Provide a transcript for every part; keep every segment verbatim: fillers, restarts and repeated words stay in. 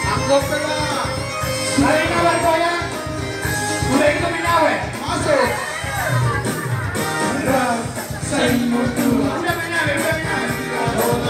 Anggo pe ma. Karina bergoyang. Udah gitu, Mina, weh. Masuk. Udah, Mina, weh, udah, Mina, weh. Karina.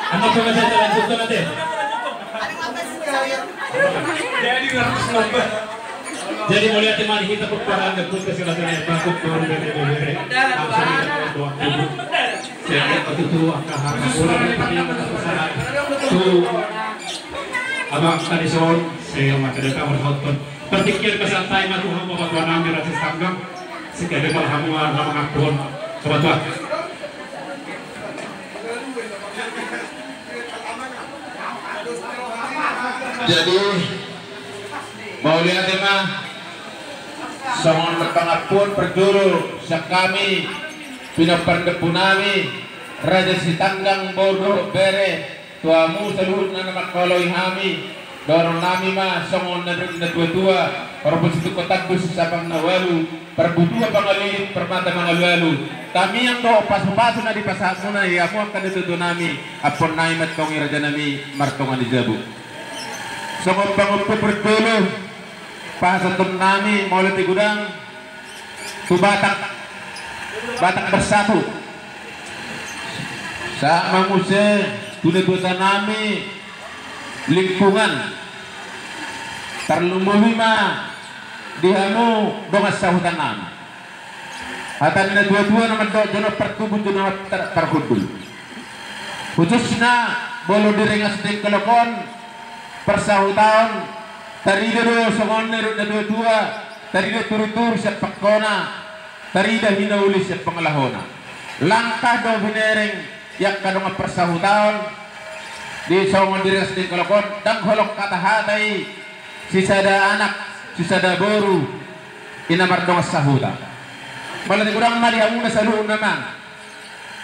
Anda coba saja lanjutkan nanti. Jadi mauliate ma di hita, perparangan dan pun kesehatan yang patut turun dari bebere. Langsung kita berdoa. Saya tutu angka harapan. Tu abang tadi son, saya maka datang berhoton. Partingkian pasahat hami ma tu hamu, patuan nami Raja Sanggang. Singkat dari hamu ma mangapon. Coba tuan. Jadi Mauliate ma. Songon pangampuon parjolo sian hami, pinompar ni ompunami, Raja Sitanggang, boru dohot bere, tu hamu saluhutna na mangkaholongi hami. Dohononnami ma songon na nidok ni natuatua: Horbo situngko tandus, sapang na ualu, parbutuha pangaliling, parmata mangalualu. Tamiang dohot pasupasu na dipasahatmuna di hamu angka natuatuanami, ampuonnami ma antong i, rajanami, martonga ni jabu. Songon pangampuon parjolo, pasahatonnami, mauliate godang, tu Batak, Batak Bersatu. Sahat ma muse tu natuatuanami lingkungan, tarlumobi ma di hamu dongan sahutanami. Hata ni natuatua na mandok: Jonok partubu, jonok tar-, parhundul. Khususna molo di Rengas Dengklok on, parsahutaon, tarida do songon na nidok ni natuatua, tarida turituri sian pangkona, tarida hinauli sian pangalahona. Langka do binereng i angka dongan parsahutaon di, songon di Rengas Dengklok on, ndang holong hatahata i sisada anak, sisada boru, i na mardongan sahuta. Mauliate godang ma di hamuna saluhutna, amang,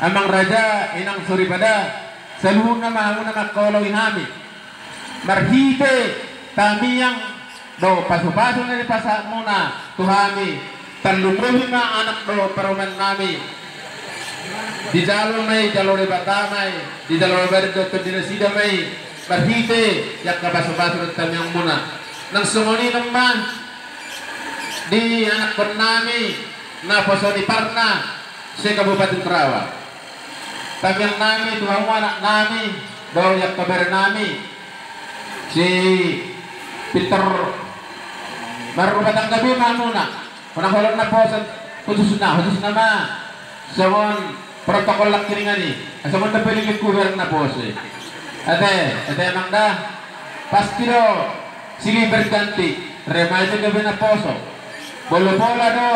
amang raja, inang soripada, saluhutna ma hamuna mangkaholongi hami. Marhite tamiang dohot pasupasu na dipasahatmuna tu hami, tarlumobi ma anak dohot parumaennami. Dijalo ma i, jalo Debata ma i, dijalo badan dohot tondi nasida ma i, marhite i angka pasupasu dohot tamiangmuna. Nang songon i ma di anakkonnami naposo ni parna se-Kabupaten Karawang. Tamiangnami tu hamu anaknami dohot i angka berenami, si pintor marrumah tangga be ma hamuna. Unang holong naposo, khususna, khususna ma songon protokol nangkiningan i, asa unang pe lilingku barang naposo i. Ate, ate amang da, pasti do silih berganti, remaja gabe naposo. Bola-bola do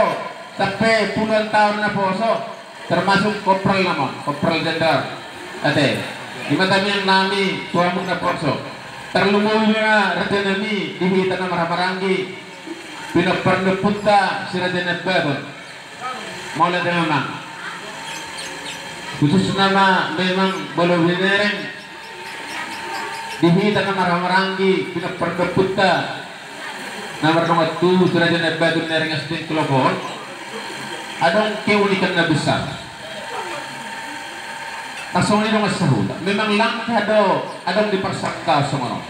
sampe puluhan taon naposo, termasuk kopral nama, kopral jenderal. Ate, i ma tamiangnami tu hamu naposo. Tarlumobi ma rajanami di hita na marhahamaranggi, pinompar ni ompunta si Raja Nabbaton. Mauliate ma, amang. Khususna ma memang molo binereng di hita na marhahamaranggi, pinompar ni ompunta na mardongan tubu si Raja Nabbaton na di Rengas Dengklok on, adong keunikan na besar. Asa songon i dongan sahuta, memang langka do adong di parsahutaon songon on.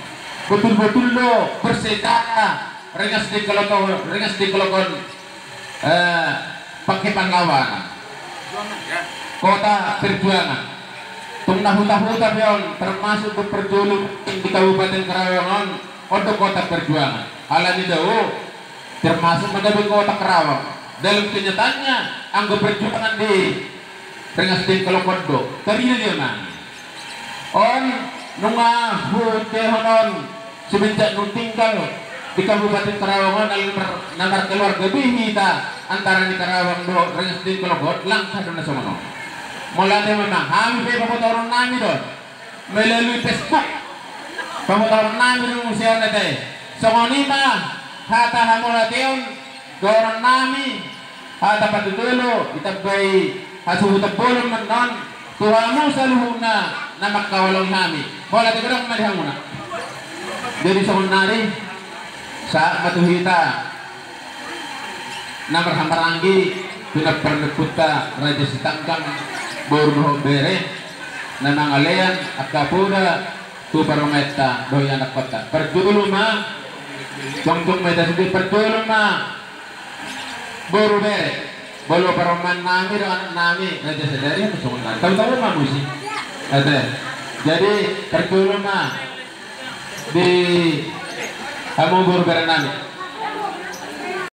Botul-botul do bersejarah Rengas Dengklok on, Rengas Dengklok on, eh, pangke pahlawanan, kota perjuangan. Tung na huta-huta pe on, termasuk do parjolo di Kabupaten Karawang on, on do kota perjuangan. Alani i do termasuk ma gabe kota Karawang. Dalam kenyataannya, anggo perjuangan di Rengas Dengklok on do tarida dia, amang. On nunga huhutehon on semenjak nunga tinggal di Kabupaten Karawang on, na mar-, na markeluarga be hita antara ni Karawang dohot Rengas Dengklok on, langka do na songon on. Mauliate ma, amang, hami pe pamotoronnami do melalui Facebook. Pamotoronnami do muse on, ate. Songon i ma hata hamauliateon, dohononnami, hata patujolo, ditambai hasuhuton bolon ma annon tu hamu saluhutna na mangkaholongi hami. Mauliate godang ma di hamuna. Jadi songon nari, sahat ma tu hita na marhahamaranggi, pinompar ni ompunta Raja Sitanggang, boru dohot bere, na mangalean angka poda tu parumaenta dohot ianakkonta. Parjolo ma, jongjong ma hita sude, parjolo ma boru, bere, molo parumaennami dohot anaknami, raja sadari, apa songon nari, tabo-tabo ma muse. Ate. Jadi parjolo ma di hamu boru, berenami.